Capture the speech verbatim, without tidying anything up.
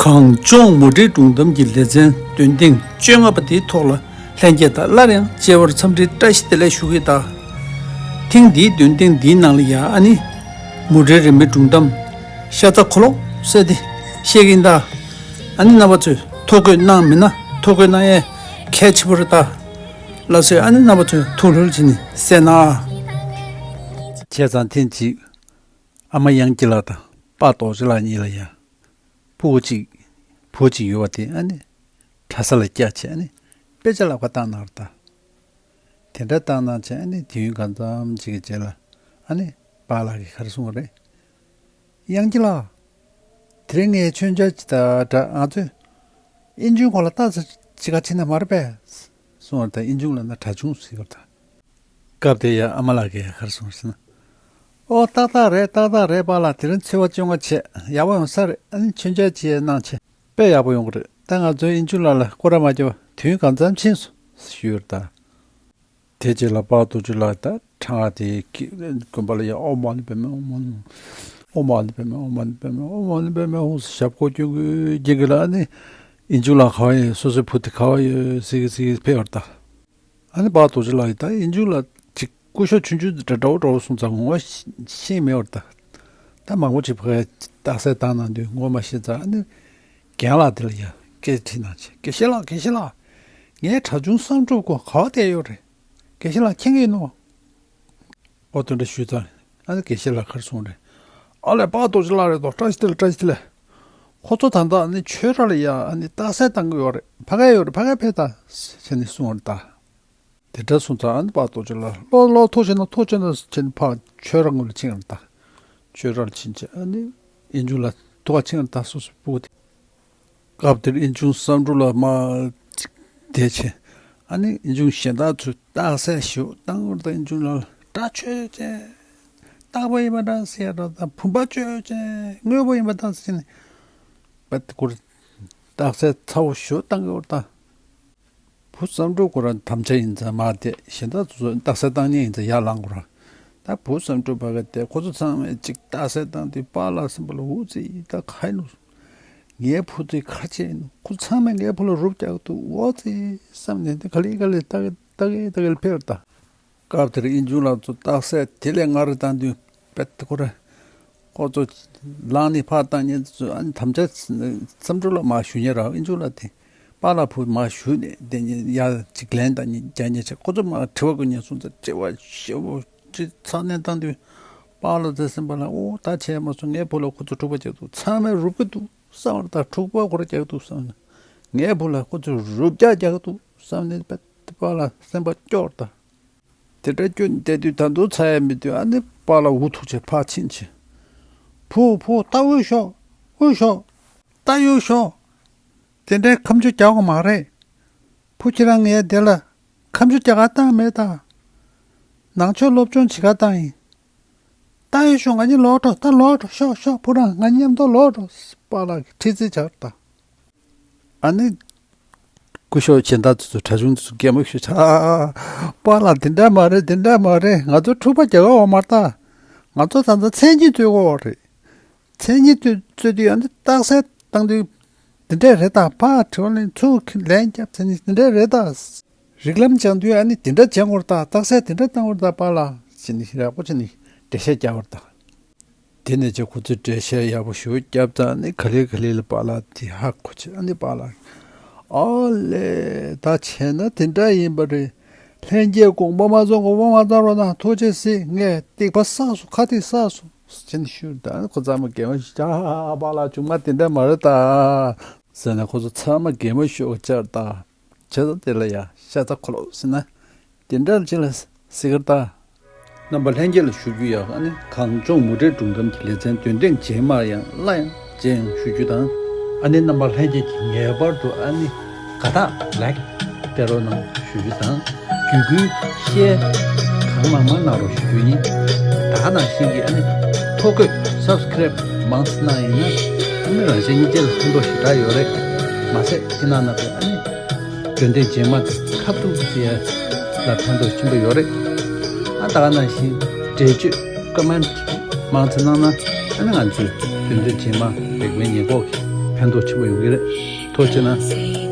གངས་ལྗོངས་མུ་འབྲེལ་སྒྲུང་གཏམ་གྱི་ལེ་ཚན་འདོན་ཐེངས་བཅོ་ལྔ་པ་དེའི་ཐོག་ལ་ལྷན་རྒྱས་དང་སླར་ཡང་མཇལ་བར་འཚམས་འདྲིའི་བཀྲ་ཤིས་བདེ་ལེགས་ཞུ་གི་ཡིན་ད། ཐེངས་འདིའི་འདོན་ཐེངས་འདིའི་ནང་ལ་ཡ་ཨ་ནི་མུ་འབྲེལ་རིས་མེད་སྒྲུང་གཏམ་ཤ་ཚ་ཁོ་ལོ་སེ་དེ་བཤད་ཀྱི་ཡིན་ད། ཨ་ནི་རྣམ་པ་ཚོས་ཐོ་འགོད་གནང་མིན་ན་ཐོ་འགོད་གནང་ཡས་གལ་ཆེ་པོ་རེད་ད། ལགས་སོ། ཨ་ནི་རྣམ་པ་ཚོས་ཐུགས་ལྷོད་བྱས་ནས་གསན་ན། བྱས་ཙང་ཐེངས་གཅིག་ཨ་མ་དབྱངས་སྐྱིད་ལགས་དང་པཱ་རྡོ་རྗེ་ལགས་གཉིས་ལ་ཡ། ཕྲུ་གུ་གཅིག་བུ་གཅིག་ཡོད་པ་དེ་ཨ་ནི་གྲྭ་ས་ལ་བསྐྱལ་བྱས་ཨ་ནི་དཔེ་ཆ་ལག་པ་བཏང་གནང་རེད་ད། དེ་འདྲ་བཏང་གནང་བྱས་ཨ་ནི་དུས་ཡུན་གང་འཚམ་ཅིག་གི་རྗེས་ལ་ཨ་ནི་པཱ་ལགས་ཀྱིས་ག་རེ་གསུངས་པ་རེད། དབྱངས་སྐྱིད་ལགས། དེ་རིང་ངས་མཆོད་མཇལ་ཅིག་དང་སྦྲགས་ང་ཚོས་དབྱིན་ཇུའི་སྐོར་ལ་ལྟ་ཚ་ཅིག་ག་བྱེད་ན་མ་རེད་པས། གསུངས་པ་རེད་ད། དབྱིན་ཇུ་ལབ་ན་གྲྭ་ཆུང་ཟེར་གྱི་རེད་ད། སྐབས་དེ་ཡང་ཨ་མ་ལགས་ཀྱིས་ག་རེ་གསུངས་ཟེར་ན། ཨོ་ཏག་ཏག་རེད་ཏག་ཏག་རེད་པཱ་ལགས། དེ་རིང་ཚེས་པ་བཅོ་ལྔ་བྱས་ཡག་པོ་ཡོང་ས་རེད། ཨ་ནི་མཆོད་མཇལ་ཅིག་གནང་བྱས་དཔེ་ཡག་པོ་ཡོང་གི་རེད། ད་ང་ཚོའི་དབྱིན་ཇུ་ལགས་ལ་སྐུར་ར་མ་བརྒྱབ་པ་དུས་ཡུན་གང་འཚམ་ཕྱིན་སོང་ཞུས་ཡོད་རེད་ད། དེ་རྗེས་ལ་པཱ་རྡོ་རྗེ་ལགས་ད་ཕྲེང་བ་དེ་དགོན་པ་ལ་ཡ་ཨོཾ་མ་ཎི་པདྨེ་ཧཱུྃ་མ་ཎི་ཨོཾ་མ་ཎི་པདྨེ་ཧཱུྃ་མ་ཎི་པདྨེ་ཧཱུྃ་མ་ཎི་པདྨེ་ཧཱུྃ་ཞབས་སྐོར་སྐྱོན་གྱི་སྐྱོན་གྱི་ལ་ཨ་ནི་དབྱིན་ཇུ་ལགས་ག་བ་ཡོད་སོ་སོའི་བུ་དེ་ག་བ་ཡོད་ཟེར་གྱི་ཟེར་གྱི་ཕེབས་པ་རེད་ད། ཨ་ནི་པཱ་རྡོ་རྗེ་ལགས་ཀྱིས་ད་དབྱིན་ཇུ་ལ་ཅིག་སྐུ་ཞབས་ཆུང་ཆུང་འདྲ་འདྲ་བོ་འདྲ་བོ་གསུངས་ཙང་ངོ་ཤེས་མེད་པ་རེད་ད། ད་མང་པོ་ཅིག་ཕ་གིར་རྟགས་གསལ་བཏང་གནང་དུས་ངོ་མ་ཤེས་ཙང་ཨ་ནི་རྒན་ལགས་དེ་ལ་ཡ་སྐད་དྲིས་གནང་བྱས། དགེ་བཤེས་ལགས། དགེ་བཤེས་ལགས། ངའི་གྲྭ་ཆུང་བསམ་གྲུབ་ཁོ་ག་བ་བསྡད་ཡོད་རེད། དགེ་བཤེས་ལགས་མཁྱེན་གྱི་ཡིན་ནོ། ཨོ་དེ་འདྲ་ཞུས་ཙང་ཨ་ནི་དགེ་བཤེས་ལགས་ག་རེ་གསུངས་རེད། ཨ་ལས་པཱ་རྡོ་རྗེ་ལགས་རེད་དོ། བཀྲ་ཤིས་བདེ་ལེགས་བཀྲ་ཤིས་བདེ་ལེགས། ཁོ་ཚོ་ད་ལྟ་ཨ་ནི་ཆོས་ར་ལ་ཡ་ཨ་ནི་རྟགས་གསལ་བཏང་གི་ཡོད་རེད། ཕ་གིར་ཡོད་རེད། ཕ་གིར་ཕེབས་དང་བྱས་ནས་གསུངས་པ་རེད་ད། དེ་འདྲ་གསུངས་ཙང་ཨ་ནི་པཱ་རྡོ་རྗེ་ལགས་ལོ་ལོ་ཐུགས་རྗེ་ཆེ་ན་ཐུགས་རྗེ་ཆེ་ན་བྱས་ནས་ཕར་ཆོས་ར་ངོས་ལ་ཕྱིན་ཡོད་རེད་ད། ཆོས་ར་ལ་ཕྱིན་བྱས་ཨ་ནི་དབྱིན་ཇུ་ལ་ཐུག་ག་ཕྱིན་ཡོད་རེད་ད། སོ་སོའི་སྤུ་གུ་དེ། སྐབས་དེར་དབྱིན་ཇུ་བསམ་གྲུབ་ལགས་མར་ཅིག་བསྡད་བྱས། ཨ་ནི་དབྱིན་ཇུ་གཞན་དག་ཚོས་རྟགས་གསལ་ཞིག་བཏང་བར་དུ་དབྱིན་ཇུ་ལགས་ལ་སྐྲ་ཆོད་ཅན། སྟག་པ་ཡིན་པ་འདྲ་ཟེར་ཡ་འདྲ་དང་བུམ་པ་ཆོད་ཅན་དངོས་པོ་ཡིན་པ་འདྲ་ཟེར་ནས། པད་ཁོ་རང་རྟགས་གསལ་ཚ་བོ་ཞིག་བཏང་གི་ཡོད་རེད་ད། བུ་བསམ་གྲུབ་ཁོ་རང་དམ་བཅའ་ཡིན་ཙང་མར་བསྡད། གཞན་དག་ཚོ་རྟགས་གསལ་བཏང་མཁན་ཡིན་ཙང་ཡར་ལངས་ཁོ་རང་། ད་བུ་བསམ་གྲུབ་ཕ་གིར་བསྡད། ཁོ་ཚོ་ཚང་མས་ཅིག་རྟགས་གསལ་བཏང་དུས་པཱ་ལགས་སེམས་པ་ལ་འུ་ཙི་ད་ག་ཡིན་ནོ། ངའི་བུ་ཚོས་ག་རེ་བྱས་ཡིན་ནོ། ཁོ་ཚང་མས་ངའི་བུ་ལ་རུབ་རྒྱག་གི་འདུག་འོ་ཙི་བསམ་ནས་དེ་ག་ལེ་ག་ལེ་ལྟ་གི་ལྟ་གི་ལྟ་གི་ཕེབས་ད། སྐབས་དེར་དབྱིན་ཇུ་ལགས་ཚོ་རྟགས་གསལ་དེ་ལས་སྔར་བཏང་དུས་པད་ཁོ་ར་ཁོ་ཚོ་ལངས་ནས་ཕར་བཏང་མཁན་ཚོ་ཨ་ནི་དམ་བཅའ་བསམ་གྲུབ་ལ་མར་ཞུ་མཁན་ར། དབྱིན་ཇུ་ལགས་དེ་པཱ་ལགས་བུ་མར་ཞུ་ནས་དེ་ཡར་ཅིག་ལན་བཏང་མཁན་རྒྱག་མཁན་བྱས། ཁོ་ཚོ་མར་དྲི་བ་བཀོད་མཁན་སོང་ཙང་དྲི་བ་ཞེ་པོ་ཅིག་ཚ་ནན་བཏང་དུས་པཱ་ལགས་ཚོའི་སེམས་པ་ལ་ཨོ་ད་བྱས་མ་སོང་། ངའི་བུ་ལ་ཁོ་ཚོ་འཁྲུག་པ་རྒྱག་འདུག་ཚང་མས་རུབ་ཀྱི་འདུག་བསམ་པ་རེད་ད། འཁྲུག་པ་ཁོ་ར་རྒྱག་འདུག་བསམ་ནས། ངའི་བུ་ལ་ཁོ་ཚོས་རུབ་རྒྱག་རྒྱག་འདུག་བསམ་ནས་པཱ་ལགས་སེམས་པ་སྐྱོ་རེད་ད། དེ་འདྲ་སྐྱོ་ནས་བསྡད་དུས་ད་དུང་ཚ་ཡ་མེད་དུས་ཨ་ནི་པཱ་ལགས་འུ་ཐུག་བྱས་ཕར་ཕྱིན་བྱས། བུ་བུ་ད་དབུས་ཤོག་དབུས་ཤོག་ད་གཡུག་ཤོག་དེ་འདྲའི་ཁ་མཆུ་རྒྱག་དགོས་མ་རེད། བུ་ཁྱེད་རང་ངའི་དེ་ལ་ཁ་མཆུ་རྒྱག་ག་བཏང་མེད་ད། ནང་ཆོས་སློབ་སྦྱོང་བྱེད་ག་བཏང་ཡིན། ད་ཡོད་ཤོག་ང་གཉིས་ལོག་འགྲོ། ད་ལོག་འགྲོ། ཤོག་ཤོག་བུ་རང་ང་གཉིས་མཉམ་དུ་ལོག་འགྲོ། པཱ་ལགས་ཀྱིས་ཁྲིད་རྩིས་བྱས་པ་རེད་ད། ཨ་ནི། སྐུ་ཞབས་གཞན་དག་ཚོ་ཚོ་གྲྭ་ཆུང་ཚོ་གད་མོ་ཤོར་བྱས། ཨ་ཨ་ཨ། པཱ་ལགས་དེ་འདྲ་མ་རེད། དེ་འདྲ་མ་རེད། ང་ཚོ་འཁྲུག་པ་རྒྱག་ག་འོང་མ་རེད་ད། ང་ཚོ་ད་ལྟ་མཚན་ཉིད་རྩོད་དགོས་པ་རེད། མཚན་ཉིད་རྩོད་རྩོད་དུས་ཨ་ནི་རྟགས་གསལ་བཏང་དུས་དེ་འདྲས་རེད་ད། ཕར་དྲི་བ་ལན་ཚུར་ལན་བརྒྱབ་ཚེ་ནི་དེ་འདྲས་རེད་ད། རིགས་ལམ་སྦྱང་དུས་ཨ་ནི་དེ་འདྲ་སྦྱང་དགོས་རེད་ད། རྟགས་གསལ་དེ་འདྲ་བཏང་དགོས་རེད་ད་པཱ་ལགས་ཟེར་ནས་ཡག་པོ་བྱས་ནས་འགྲེལ་བཤད་རྒྱག་པ་རེད་ད། དེ་ནས་ཅིག་ཁོ་ཚོས་འགྲེལ་བཤད་ཡག་པོ་ཞེ་པོ་བརྒྱབ་ཙང་ནི་ག་ལེ་ག་ལེ་ལ་པཱ་ལགས་དེ་ཧ་གོ་བྱས། ཨ་ནི་པཱ་ལགས། ཨ་ལས་ད་བྱས་ན་དེ་འདྲ་ཡིན་པ་རེད། ལྷན་རྒྱས་དགོངས་པ་མ་ཚོམ། དགོངས་པ་མ་ཚོམ་རོགས་གནང་། ཐུགས་རྗེ་གཟིགས། ངས་སྡིག་པ་བསགས་སོང་། ཁ་ཏིག་བསགས་སོང་ཟེར་ནས་ཞུས་ད། ཁོ་ཚང་མ་གད་མོ་ཤོར་བྱས། ཨ་ཨ་པཱ་ལགས་བྱུང་མ་དེ་འདྲ་མ་རེད་ད་ཟེར་ནས་ཁོ་ཚོ་ཚང་མ་གད་མོ་ཤོར་བྱས་ད། བྱས་ཙང་དེ་ལ་ཡ་ཤ་ཚ་ཁོ་ལོ་ཟེར་ན་དེ་འདྲ་ཅིག་ལ་ཟེར་གི་རེད་ད། རྣམ་པ་ལྷན་རྒྱས་ལ་ཞུ་རྒྱུ་ཡ། ཨ་ནི་གངས་ལྗོངས་མུ་འབྲེལ་སྒྲུང་གཏམ་གྱི་ལེ་ཚན་འདོན་ཐེངས་རྗེས་མར་ཡང་སླར་ཡང་མཇལ་ཡོང་ཞུ་རྒྱུ་དང་། ཨ་ནི་རྣམ་པ་ལྷན་རྒྱས་ཀྱིས་ངེས་པར་དུ་ཨ་ནི་དགའ་རྟགས་ལའིཀ་སྤྲད་རོགས་གནང་ཞུ་རྒྱུ་དང་། བརྒྱུད་སྐུལ་ཤེར་གང་མང་མང་གནང་རོགས་ཞུ་རྒྱུ་ཡིན། ད་ག་ནང་བཞིན་གྱི་ཨ་ནི་ཐོ་འགོད་སབ་སི་ཀེ་རེབ་མང་ཙམ་གནང་ཡིན་ན་ཨ་ནི་རང་གཞན་གཉིས་ཆ་ལ་ཕན་ཐོགས་ཞེ་དྲག་ཡོད་རེད། མ་ཟད་ཁྱེད་རྣམ་པས་ཨ་ནི་འདོན་ཐེངས་རྗེས་མ་དེ་ཁ་ཐུག་ཟེར་ཡ་ལ་ཕན་ཐོགས་ཆེན་པོ་ཡོད་རེད། ཨ་ད་ག་ནང་བཞིན་འགྲེལ་བརྗོད་ཀོ་མེན་ཊི་མང་ཙམ་གནང་ན་ཨ་ནི་ང་ཚོས་འདོན་ཐེངས་རྗེས་མ་རིགས་པའི་ཉེན་འགོག་གི་ ཕན་ཐོགས་ཆེན་པོ་ཡོང་གི་རེད། ཐུགས་རྗེ་གནང་།